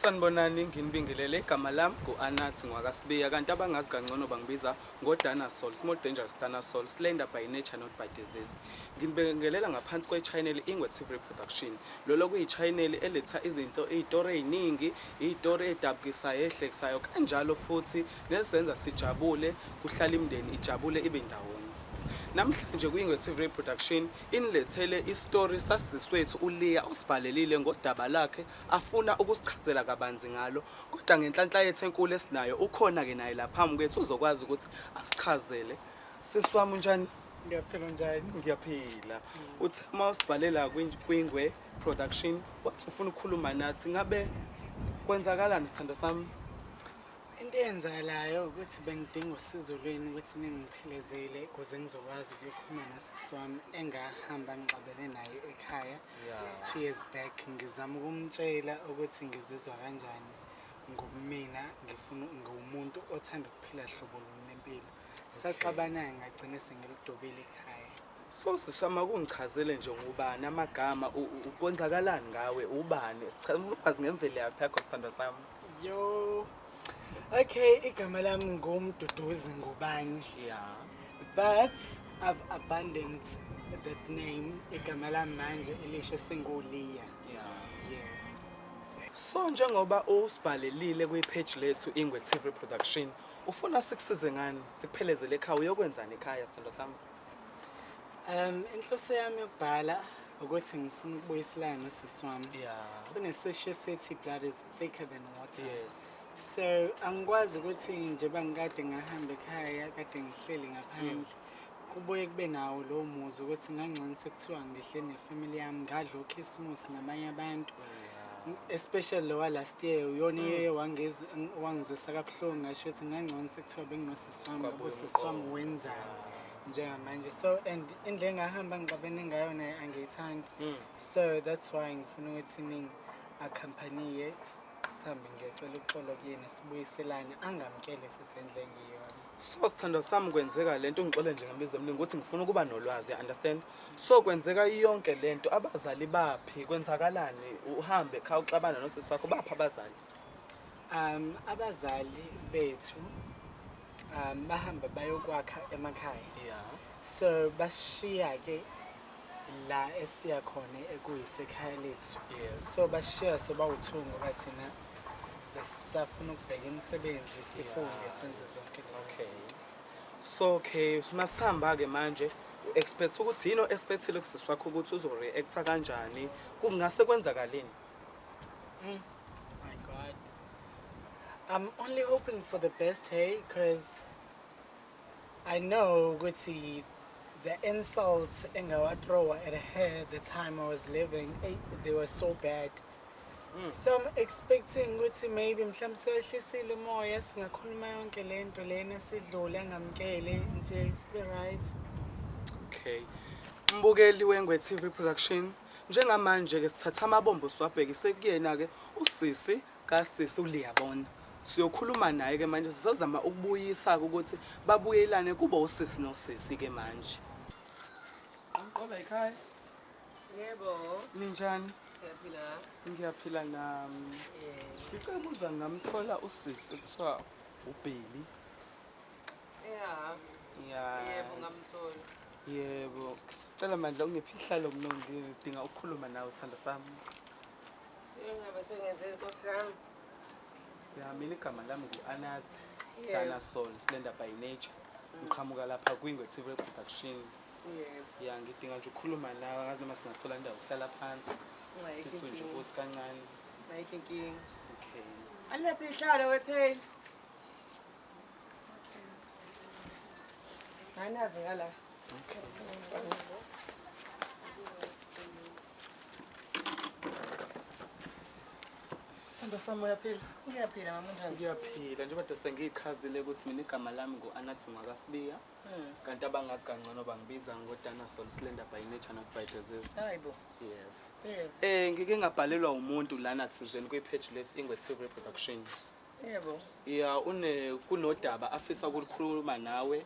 Sanibonani, nginibingelele. Igama lami ngu-Anathi ngwakaSibiya, kanti abangazi kangcono bangibiza ngoDanasol, small dangerous Danasol, slender by nature, not by disease. Nginibingelela ngaphansi kwe-channel Ingwe TV Production. Lolo kuyi-channel eletha izinto, iy'tori ey'ningi, iy'tori ey'dabukisayo, ey'hlekisayo, kanjalo futhi nezenza sijabule, kuhlala imindeni ijabule ibe ndawonye. Namhlanje kwi-Ingwe TV Production inilethele isitori sasisi wethu uLiya osibhalelile ngodaba lakhe afuna ukusichazela kabanzi ngalo, kodwa ngenhlanhla yethu enkulu esinayo ukhona-ke naye la phambi kwethu uzokwazi ukuthi asichazele. Sisi wami, unjani? Ngiyaphila, njani? Ngiyaphila. Uthe uma usibhalela kwiNgwe Production wathi ufuna ukukhuluma nathi, ngabe kwenzakalani, sithando sami? Into eyenzakalayo ukuthi bengidinga usizo lwenu ukuthi ningiphelezele ukuze ngizokwazi ukuyokhuluma nosisi wami engahamba ngixabene naye ekhaya 2 years back. Ngizama ukumtshela ukuthi ngizizwa kanjani ngobumina, ngifuna ngiwumuntu othanda ukuphila hlobo luni lempilo. Saxabana, ngagcine sengilidobile ekhaya. So sisi wami, akungichazele nje, ngubani amagama, kwenzakalani ngawe, ubani? Ukwazi ngemvelo yakho yakho, sithandwa sami. Yo, okay, igama lami nguMduduzi Ngubani, but I've abandoned that name. Igama lami manje elisha senguLiya. Yeah. So njengoba usibhalelile kwi-page lethu Ingwe TV Production, ufuna sikusize ngani? Sikuphelezele ekhaya, uyokwenzani ekhaya, sithandwa sami? Inhloso yami yokubhala ukuthi ngifuna ukubuyiselana nosisi wami. Kunesisho esithi blood is thicker than water. So angikwazi ukuthi njengoba ngikade ngahamba ekhaya, kade ngihleli ngaphandle, kubuye kube nawo lowo muzwa ukuthi ngangcono sekuthiwa ngihle nefamily yami, ngadla ukhisimusi nabanye abantu, especially lowa last year, uyona eye wangizwisa kabuhlungu. Ngasho ukuthi ngangcono sekuthiwa benginosisi wami, ngoba Kwabuya usisi wami umqondo. wenzani njengamanje. So and indlela engahamba ngixabene ngayo naye angiyithandi, so that's why ngifuna ukuthi ningi-accompany, sihambe ngiyocela uxolo kuyena, sibuyiselane, angamkele futhi endlela engiyona. So sithandwa sami, kwenzeka lento, ungixole nje ngamizo eminingi ukuthi ngifuna ukuba nolwazi, understand? So kwenzeka yonke lento, abazali baphi? Kwenzakalani uhambe ekhaya uxabana nosisi wakho? Baphi abazali? Abazali bethu bahamba bayokwakha emakhaya, so bashiya ke la esiya khona ekuyisekhaya lethu. So bashiya sobawu-two ngoba thina besisafuna ukubheka imisebenzi, sifunde, senze zonke lezo zinto. So okay, masihamba-ke manje, u-expect ukuthi yini o-expect-ile kusisi wakho, ukuthi uzo-react-a kanjani? Kungase kwenzakaleni? My God, I'm only hoping for the best, hey, because I know ukuthi the insults engawa-throwa at her the time I was leaving, eh, they were so bad. So I'm expecting ukuthi maybe mhlawumbe sewehlisile umoya, singakhuluma yonke lento lena, sidlule, angamkele nje, sibe right. Okay, mbukeli weNgwe TV Production, njengamanje-ke sithatha amabombo siwabhekise kuyena-ke usisi kasisi uLiyabona. Siyokhuluma naye-ke manje, sizozama ukubuyisa-ke ukuthi babuyelane, kube usisi nosisi-ke manje. Qomqola ekhaya. Yebo. Ninjani? Siyaphila. Ngiyaphila nami. Ngicela ukubuza, ngingamthola usisi kuthiwa uBheli? Yeah. Ya. Yebo, ngamthola. Yebo, sicela mandla ungiphi ihlalo, mina ngidinga ukukhuluma nawe, sithando sami. Engabe sengenzeni, Nkosi yami? Ya, mina igama lami ngu-Anathi Yebo. Danasol, slender by nature. Ngiqhamuka lapha kwiNgwe TV Production. Yebo. Ya, ngidinga nje ukukhuluma nawe, angazi noma singathola indawo sihlala phansi. Ayikho Sithu nje inkinga. ukuthi kancane. Ayikho inkinga. Okay. Alethe ihlalo wetheli. Anazi ngala. Okay. Sithando sami, uyaphila? Ngiyaphila mama, unjani? Ngiyaphila. Njengoba de sengiyichazile ukuthi mina igama lami ngu-Anathi ngwakaSibiya. Kanti abangazi kangcono bangibiza ngoDanasol, slender by nature, not by disease. Hayibo. Yes. Yebo. Ngike ngabhalelwa umuntu lana thizeni kwi-page lethu Ingwe TV Production. Yebo. Ya, une kunodaba afisa ukulikhuluma nawe.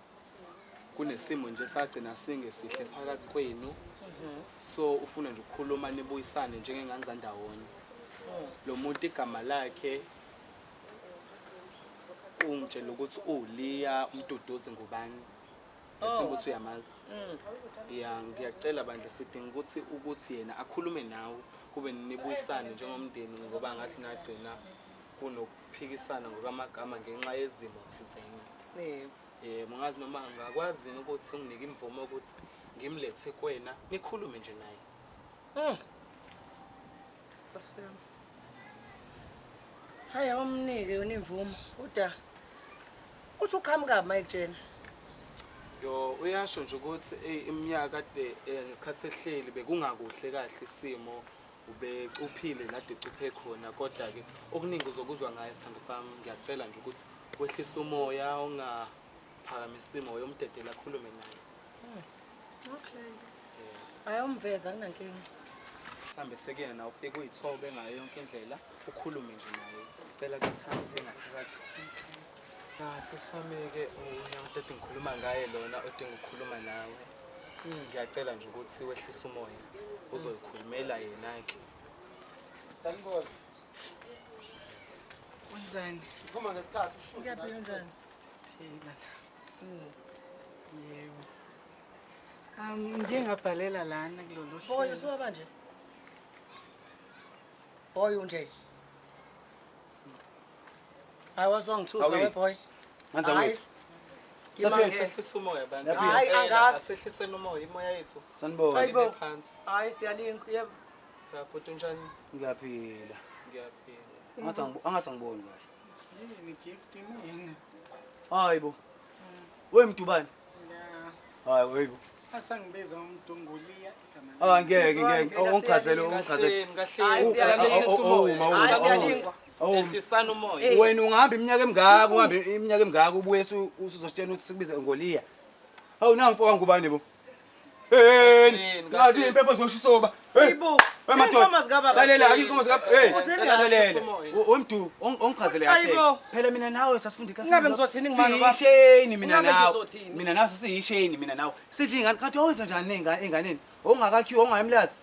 Kunesimo nje sagcina singesihle phakathi kwenu. So ufuna nje ukukhuluma nibuyisane njengengane zandawonye. Lo muntu igama lakhe ungitshela ukuthi uLiya uMduduzi ngubani. Ngethemba ukuthi uyamazi. Ya, ngiyacela bandla, sidinga ukuthi yena akhulume nawe, kube nibuyisane njengomndeni, ngoba ngathi nagcina kunokuphikisana ngokwamagama ngenxa yezimo thizeni. Yebo. Yebo, ngazi noma ngakwazi yini ukuthi unginike imvume ukuthi ngimlethe kuwena, nikhulume nje naye. Nkosi yami. Hayi, awumnike yona imvumo. Kodwa uthi uqhamuka mayekutshena. Yo, uyasho nje ukuthi eyi iminyaka kade ngesikhathi ehleli bekungakuhle kahle isimo, ubecuphile la ecuphe khona, kodwa-ke okuningi uzokuzwa ngaye sithando sami. Ngiyacela nje ukuthi wehlise umoya, ungaphakamisi imoya, umdedele akhulume naye. Okay. Hayi, umveza, akunankinga. Sihambe sekuyena nawe, ufike uyithobe ngayo yonke indlela, ukhulume nje naye. Cela ke sihambe siye ngaphakathi. Ya, sisi wami-ke, umuntu ade ngikhuluma ngaye lona odinga ukukhuluma nawe. Ngiyacela nje ukuthi wehlise umoya, uzoyikhulumela yena-ke. Sanibona. Unjani? Uphuma ngesikhathi usho. Ngiyaphila, njani? Phila. Yebo. Ngiye ngabhalela lana kulolu Boy, hlelo. usuwaba nje. Boy unje. Hayi, wazwangithusa Awe. we boy. Manza Hayi. wethu. Ngimangele. Sehlisa umoya bantu. Hayi, Ngiyacela, angazi. asehliseni umoya, imoya yethu. Sanibona. Hayi bo. Ibe phansi. Hayi, siyalinga. Yebo. Bhuti, unjani? Ngiyaphila. Ngiyaphila. Angathi angiboni kahle. Yini gift mina? Hayi bo. We Mdubane. La. Hayi webo. Asangibiza uMdunguliya igama. Ah, ngeke ngeke. Ngizwa Ungichazele, impela. ungichazele. Kahleni, Hayi, kahleni. siyalinga. Lehlisa umoya. Hayi, siyalingwa. Ehlisani umoya. Wena ungahamba iminyaka emingaka, uhambe iminyaka emingaka ubuye usuzositshela ukuthi sikubize ngoLiya. Hawu, nangu mfowethu ngubani bo? Hey, Kahleni, ngazi kahleni. impepho zoshisoba. Hey. Hayibo. Hey madoda. Iy'nkomo zikababa. Lalela inkomo zikababa. Hey, Uthini lalela. umoya? Wemdu, ongichazele kahle. Hayibo. Phela mina nawe sasifunda iklasini. Ngabe ngizothini ngimani baba? Siyisheni mina Ngabe nawe. ngizothini? Mina nawe sasiyisheni mina nawe. Sithi ingane kanti wawenza njani enganeni? Ongakakhiwa ongayimlazi.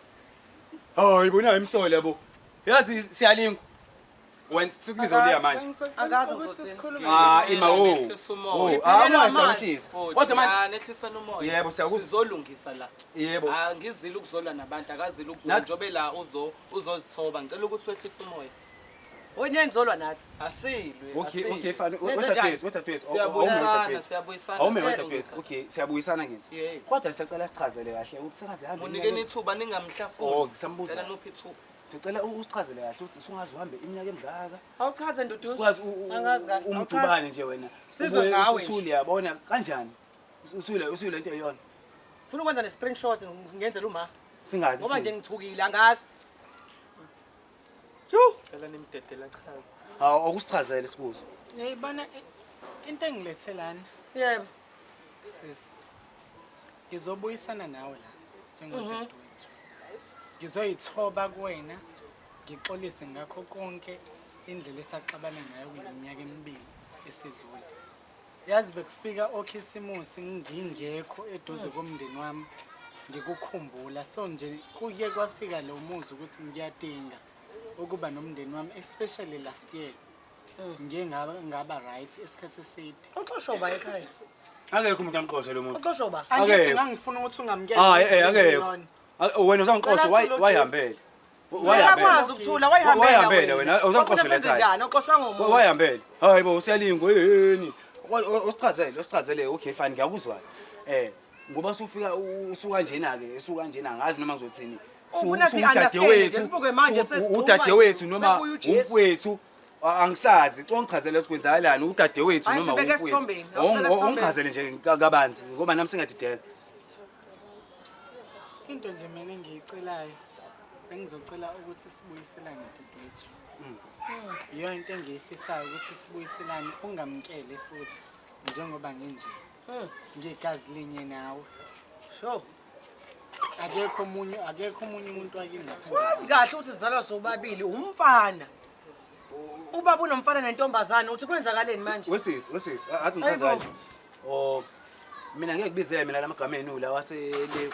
Hayi bona imhlola yabo. Yazi siyalingwa. Wena sikubiza uLiya manje. Angazi ukuthi ngizothini. sikhulume. Ah, ima wo. Nehlisa umoya. Oh, ah, Iphelelwa manje amanzi. siyamhlisa. Kodwa manje nehlisani umoya. Yebo, siyakuzwa. Sizolungisa la. Yebo. Angizile ukuzolwa nabantu, akazile ukuzolwa. Njobe la uzozithoba. Ngicela ukuthi wehlise umoya. Wena nizolwa nathi. Asilwe. Okay, asilwe. okay, fine. Nenze Wedadewethu, wedadewethu. Siyabuyisana, siyabuyisana. Awume siyalungisa. wedadewethu. Okay, siyabuyisana ngithi. Yes. Kodwa siyacela sichazele kahle ukuthi sekaze hambe. Munikeni ithuba ningamhlafuni. Oh, ngisambuza. Cela nuphi ithuba. Sicela usichazele kahle ukuthi usungaze uhambe iminyaka emingaka. Awuchaze Nduduzo. Sikwazi Angazi kahle. umdubane nje wena. Sizwe Ubuye ngawe nje. Usule yabona kanjani? Usule into eyona. Ufuna ukwenza ne screenshot ngenzela uma. Singazi. Ngoba nje ngithukile, angazi. Yhu! Cela nimdedela chaze. Hawu, okusichazele sikuzwe. Ngiyibona into engilethe lana Yebo. sis. Ngizobuyisana nawe la njengodadewethu. Ngizoyithoba kuwena, ngixolise ngakho konke indlela esaxabana ngayo kule minyaka emibili esedlule. Yazi bekufika okhisimusi ngingekho eduze komndeni wami ngikukhumbula. So nje kuye kwafika lo muzwa ukuthi ngiyadinga ukuba nomndeni wami, especially last year. Ngiye ngaba right isikhathi eside. Uxoshwa uba ekhaya? Akekho umuntu amxosha lo muntu. Uxoshwa uba? Angithi Akekho. ngangifuna ukuthi ungamukele. Hayi, eh akekho. Wena uzangixosha Cela athule wayihambele. Wayihambele. Uyakwazi ukuthula, wayihambela Wayihambela wena, awuzangixoshela Wafuna senze ekhaya. njani? Uxoshwa ngomuntu. Wayihambele. Hayi bo, siyalingwa yini? Usichazele, usichazele. Okay, fine, ngiyakuzwa. Ngoba usufika usuka njena ke, usuka njena angazi noma ngizothini. Ufuna si-understand nje, sibuke manje sesikhuluma Udadewethu noma sekubuya uJesu. umfowethu, angisazi, cela ungichazele ukuthi kwenzakalani udadewethu Hayi, noma sibeke umfowethu. esithombeni, awusibeke esithombeni. Ungichazele nje kabanzi ngoba nami singadideka. Into nje mina engiyicelayo, bengizocela ukuthi sibuyiselane dadewethu. Yiyo into engiyifisayo ukuthi sibuyiselane, ungamkele futhi njengoba nginje. Ngigazi linye nawe. Sure. Akekho omunye umuntu wakini ngaphandle. Wazi kahle ukuthi sizalwa sobabili umfana. Ubaba unomfana nentombazane, uthi kwenzakaleni manje? Wesisi, wesisi, athi ngichaza Hayibo. kanje. Oh, mina ngeke kubizele mina lamagama enu lawa asele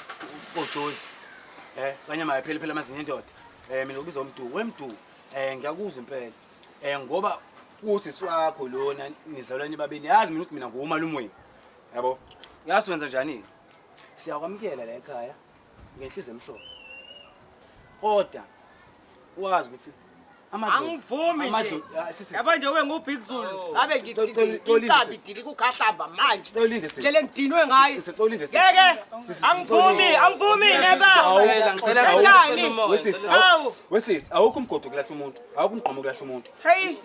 kojozi. Kanyama yaphela phela amazinyo endoda. Mina ngikubiza uMdu, weMdu. Ngiyakuzwa impela. Ngoba usisi wakho lona nizalwa nibabili. Yazi mina ukuthi mina ngumalume wenu. Yabo? Yazi wenza njani? Siyakwamukela la ekhaya ngenhliziyo emhlophe. Kodwa wazi ukuthi amadlozi Angivumi nje. Ah, sisi Yabo nje ube nguBig Zulu. Ngabe ngithi nje Cela ulinde, inkabi sisi. idilika ukhahlamba manje. Cela ulinde, sisi. Ndlela engidinwe ngayo. Sisi, cela ulinde, sisi. Ngeke. Sisi, Angivumi, angivumi never. Ngicela, ngicela Kanjani? Wesisi, Hawu. wesisi, awukho umgodi okulahla umuntu, awukho umgqomo okulahla umuntu. Hey.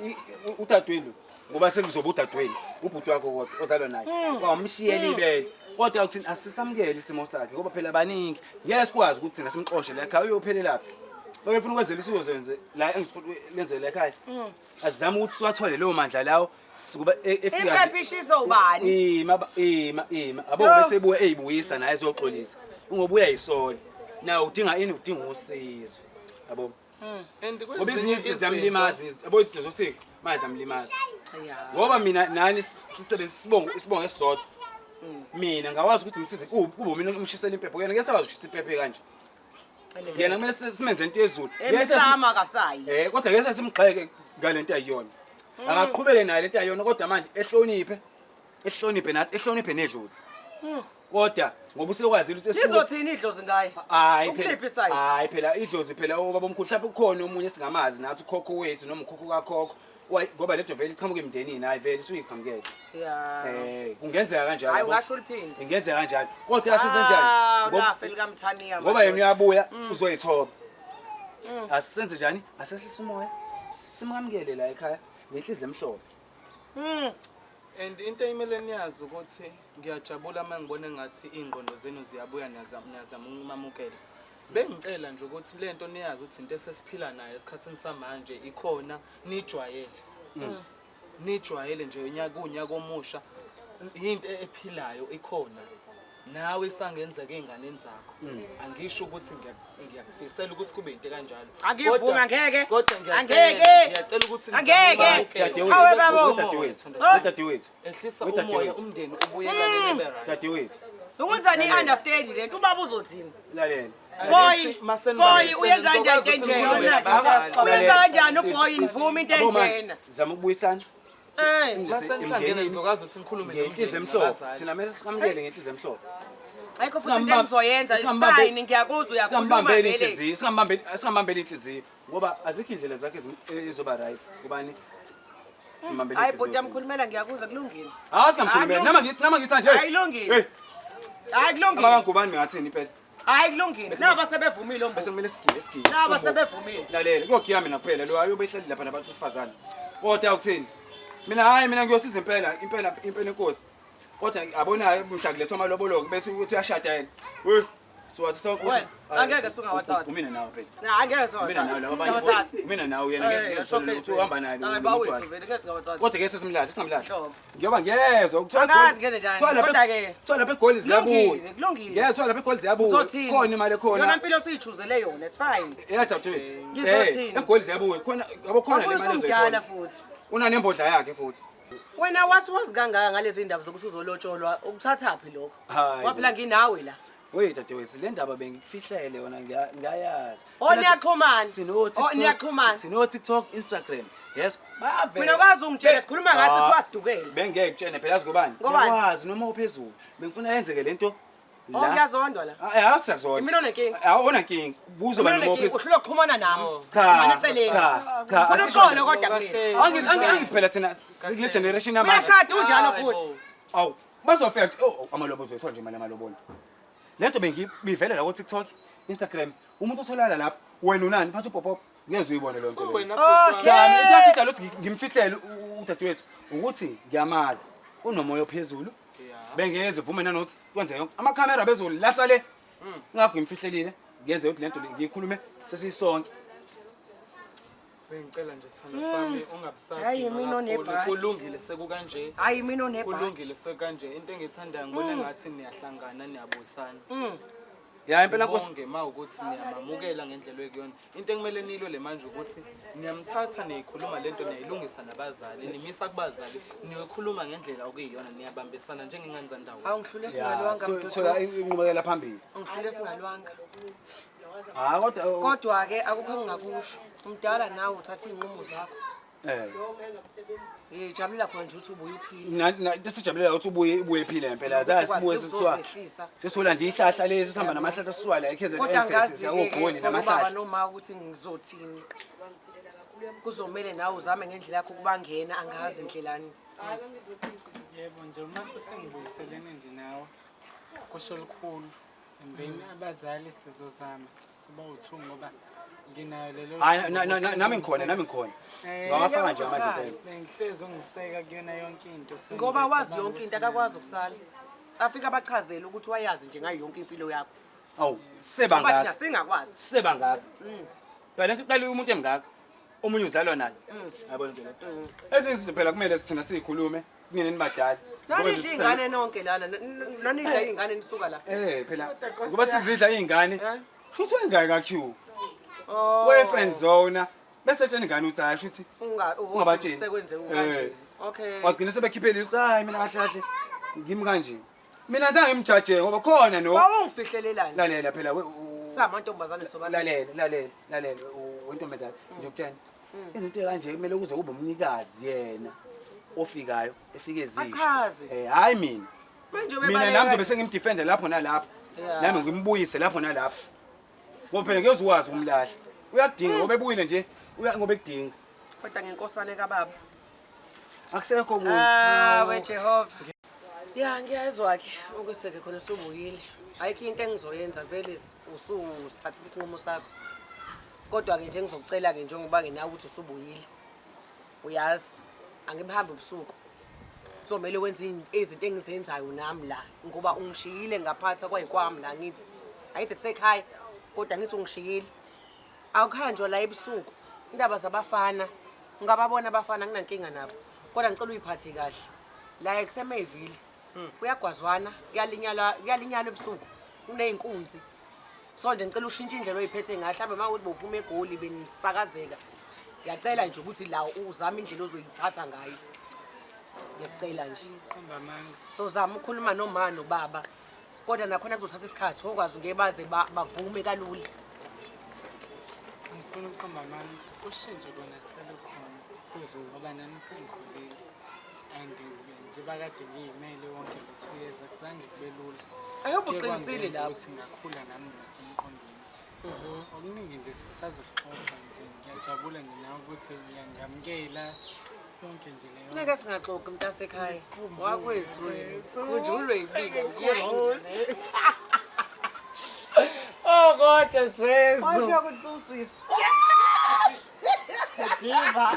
Udadewenu ngoba sekuzoba udadewenu, ubhuti wakho kodwa ozalwa naye. Wamshiyela ibele. Kodwa uthini asisamukele isimo sakhe ngoba phela baningi. Ngeke sikwazi ukuthi thina simxoshe la ekhaya uyophelelaphi. Babefuna ukwenzela isiko zenze la engifuna lenze la ekhaya. Asizame ukuthi siwathole leyo mandla lawo sikuba efika nje- Impepho ishiswa ubani? Ima ima ima abo Yo. bese buya eyibuyisa naye ezoxolisa. Ungobuya yisola. Nawe udinga ini udinga usizo. Yabo. And Ngoba kwezinye ezinye izinto ziyamlimaza, yabo izinto zosiko manje ziyamlimaza. Yeah. Ngoba mina nani sisebenzisa isibongo isibongo esisodwa. Mina ngawazi ukuthi ngisize kube mina umshisela impepho yena ngeke sakwazi ukushisa impepho kanje. Yena kumele simenze into yezulu. Emsama kasayi. Kodwa ngeke simgxeke ngalento ayiyona. Akaqhubeke nayo lento ayiyona kodwa manje ehloniphe ehloniphe nathi ehloniphe nedlozi. Kodwa ngoba usekwazile ukuthi esuke Lizothini idlozi ngaye? Hayi phela. Ukuliphi isayidi? Hayi phela idlozi phela obaba omkhulu mhlawumbe kukhona omunye esingamazi nathi ukhokho wethu noma ukhokho kakhokho. Ngoba lento vele iqhamuka emndenini hayi vele isuyiqhamukele. Yeah. Kungenzeka kanjalo. Hayi yabo. ungasho uliphinde. Ingenzeka kanjalo. Kodwa yasenze njani? Ah, Ngoba- lafa elikamthaniya. Ngoba yena uyabuya uzoyithoba. Asisenze njani? Asehlise umoya. Simamukele la ekhaya ngenhliziyo emhlophe. And into emele niyazi ukuthi ngiyajabula uma ngibona ngathi iy'ngqondo zenu ziyabuya niyazama ukumamukela. Bengicela nje ukuthi le nto niyazi ukuthi into esesiphila nayo esikhathini samanje ikhona nijwayele. Nijwayele nje unyaka unyaka omusha into ephilayo ikhona. Nawe isangenzeka ey'nganeni zakho. Angisho ukuthi ngiyakufisela ukuthi kube into kanjalo. Angivumi, Kodwa- angeke. Kodwa ngiyacela Angeke. ngiyacela ukuthi Angeke. nizame Hawe babo. Dadewethu, dadewethu, Ehlisa Wedadewethu. umoya umndeni ubuyelane nibe right. dadewethu. Ukuthi ani understand le nto ubaba uzothini? Lalela. Boy, Masenibambisene, boy uyenza kanjani nizokwazi into ukuthi enjena? nikhulume nabazali. Uyenza kanjani uboy nivuma into Yabo manje, enjena? Zama ukubuyisana. Masenihlangene nizokwazi ukuthi nikhulume Ngenhliziyo nomndeni emhlophe. nabazali. Thina kumele sikamukele ngenhliziyo emhlophe. Ayikho futhi into engizoyenza it's fine ngiyakuzwa uyakhuluma Singambambeli vele. inhliziyo, singambambeli inhliziyo ngoba azikho indlela zakhe ezoba right. Ubani? Simbambele Hayi bhuti inhliziyo. yamkhulumela ngiyakuzwa kulungile. Hayi singamkhulumeli. Nama ngithi nje. Hayi, kulungile. Hey, Hayi kulungile. abakangubani ngathini impela. Hayi kulungile. Naba sebevumile Bese ombovu. kumele sigiye sigiye. Naba sebevumile. Lalela, kuyogiya mina kuphela lo ayobe ehleli lapha nabantu besifazane. Kodwa ukuthini? Mina hayi mina ngiyosiza impela, impela impela inkosi. Kodwa abonayo mhla kulethwa amalobolo bethi ukuthi uyashada yena. We. So wathi Wena, angeke sungawathatha. Mina nawe phela. Na angeke Mina nawe laba abanye. singawathatha. Mina nawe yena ngeke ngeke ukuthi uhamba naye. Hayi lo bawethu mntwana. vele ngeke singawathatha. Kodwa ke sesimlahla, singamlahla. Hlobo. Ngiyoba ngiyezwa ukuthiwa Angazi ngene njani, kuthiwa lapha- kodwa-ke- kuthiwa lapha egoli ziyabuya. Kulungile, kulungile. Ngiyezwa kuthiwa lapha egoli ziyabuya. Uzothini? Khona imali ekhona. Yona impilo siyijuzele yona, it's fine. Yeah, dadewethu. Ngizothini? Egoli ziyabuya. Khona yabo khona le Wabuye mali usumdala ezoyithola. futhi. Unanembodla yakhe futhi. Wena wasiwazi kangaka ngalezi ndaba zokuthi uzolotsholwa ukuthathaphi lokho? Hayi Waphela bo. nginawe la. Wey dadewethu le ndaba bengifihlele yona ngiyayazi. Oh, niyaxhumana. Sino Oh, TikTok. niyaxhumana. Sino TikTok, Instagram. Yes. Bayavela. Mina kwazi ungitshela sikhuluma ngathi Ah, siwasidukele. Bengeke kutshene phela yazi ngobani? Ngobani? Ngiyakwazi noma uphezulu. Bengifuna yenzeke lento. Oh ngiyazondwa la. Ah, asiyazona. Mina onenkinga. Awu onenkinga. Buzoba Mina noma onenkinga uphezulu. uhlulwa ukuxhumana nami. Cha. Xhumana eceleni. Cha. Cha. Ufuna asisho uxolo nje. kodwa kumina. Angithi phela thina sikule generation yamanje. Uyashada unjalo futhi. Awu bazofika nje oh amalobolo uzoyithola nje imali yamalobolo. Lento bengibivele la ku TikTok, Instagram. Umuntu otholakala lapho wena unani phatha upopo ngeze uyibone leyo nto So leyo. wena Okay. bhuti wami, Cha, into idala ukuthi ngimfihlele udadewethu ukuthi ngiyamazi unomoya ophezulu. Bengeze vume nanokuthi kwenze yonke. Amakhamera bezolahla le. Ngakho ngimfihlelile ngenze ukuthi lento le ngiyikhulume sesisonke. Bengicela nje sithando sami ungabisabhi. Hayi, mina onebhadi. Kulungile sekukanje. Hayi mina onebhadi. Kulungile sekukanje. Into engiyithandayo ngibona ngathi niyahlangana niyabuyisana. Ya impela nkosi. Bonke ma ukuthi niyamamukela ngendlela ekuyona. Into ekumele nilwe le manje ukuthi niyamthatha niyikhuluma lento niyayilungisa nabazali, nimisa kubazali, niyokhuluma ngendlela okuyiyona niyabambisana njengengane zandawo. Awu ngihlule singalwanga So mduduzi. inqubekela phambili. Ngihlule singalwanga. Hayi kodwa Kodwa-ke akukho engingakusho. Umdala nawe uthatha iy'nqumo zakho. Eh. Ngijabulela khona nje ukuthi ubuye uphile. Into esijabulela ukuthi ubuye ephile ngempela. Zazi sibuye sesithiwa Uzozehlisa. sesolanda ihlahla lesi sihamba namahlahla sisuka la eKZN Kodwa angazi-ke siyakogoli for ubaba namahlahla. noma ukuthi ngizothini. Kuzomele nawe uzame ngendlela yakho ukubangena angazi ndlelani. Yebo nje uma sesengibuyiselene nje nawe kusho lukhulu and then abazali sizozama siba u-two ngoba nginayo lelo Hayi nami ngikhona nami ngikhona. Eh, Ngawafaka nje amandla impela. Bengihlezi ungiseka kuyona yonke into so Ngoba wazi ngiyacabanga yonke into ukuthi akakwazi ukusala. Afike abachazele ukuthi wayazi nje ngayo yonke impilo yakho. Awu Ngoba thina sebangaka. singakwazi. Sebangaka. Phela lento iqale umuntu emngaka. Omunye uzalwa naye. Yabona nje le. Ezinye izinto phela kumele sithina sizikhulume kunini nibadala. Ngoba nje Nanidla iy'ngane nonke lana. Nanidla iy'ngane nisuka la. Eh phela ngoba sizidla iy'ngane. Eh? Shuthi ingane ka Q. Oh. We friend zone. Bese tshela ingane ukuthi hayi shuthi ungabatsheli. Sekwenzeka kanje. Eh. Okay. Wagcina sebekhiphele ukuthi hayi mina kahle kahle ngimi kanje. Mina nje angimjaje ngoba khona no. Wawungifihlelelani? Lalela phela Samantombazane sobabili. Lalela lalela lalela wentombi endala ngiyokutshela. Izinto kanje kumele kuze kube umnikazi yena ofikayo efike ezisho. Achaze. Eh hayi mina. Manje Mina nami nje bese ngimdefenda lapho nalapho. Yeah. Nami ngimbuyise lapho nalapho. Ngoba phela ngeke ukwazi ukumlahla. Uyakudinga ngoba ebuyile nje, uya ngoba ekudinga. Kodwa ngenkosane kababa. Akusekho okunye. Ah, we Jehova. Ya, ngiyezwa ke ukuthi ke khona usubuyile. Ayikho into engizoyenza vele ususithathile isinqumo sakho. Kodwa ke nje ngizokucela ke njengoba ke nawe ukuthi usubuyile. Uyazi, angibuhambi ubusuku. Kuzomele wenze izinto engizenzayo nami la ngoba ungishiyile ngaphatha kwayikwami la ngithi. Ayithi kusekhaya kodwa ngithi ungishiyile. Akuhanjwa la ebusuku. Indaba zabafana ungababona abafana nginankinga nabo. Kodwa ngicela uyiphathe kahle. La kuseMayville. Kuyagwazwana, kuyalinyalwa, kuyalinyalwa ebusuku. Kuneyinkunzi. So nje ngicela ushintshe indlela oyiphethe ngayo. Mhlawumbe uma kuthi bowuphuma eGoli benisakazeka. Ngiyacela nje ukuthi la uzame indlela ozoyiphatha ngayo. Ngiyacela nje. Qamba amanga. So zama ukukhuluma noma nobaba. Kodwa nakhona kuzothatha isikhathi okwazi ngeke baze bavume kalula. Angifuni ukuqamba amanga. Ushintsho kona selukhona. Ngoba nami sengikhulile. And njengoba kade ngiyimele wonke lo 2 years akuzange kube lula. I hope Kuye uqinisile kwangenza lapho. ukuthi ngakhula nami nasemqondweni. Okuningi nje sisazoxoxa nje ngiyajabula nje nawe ukuthi uyangamukela yonke nje leyo. Ngeke singaxoxi mntasekhaya. Wakwethu khunjulwe yibika. Oh kodwa Jesu. Washo ukuthi usisi. Diva.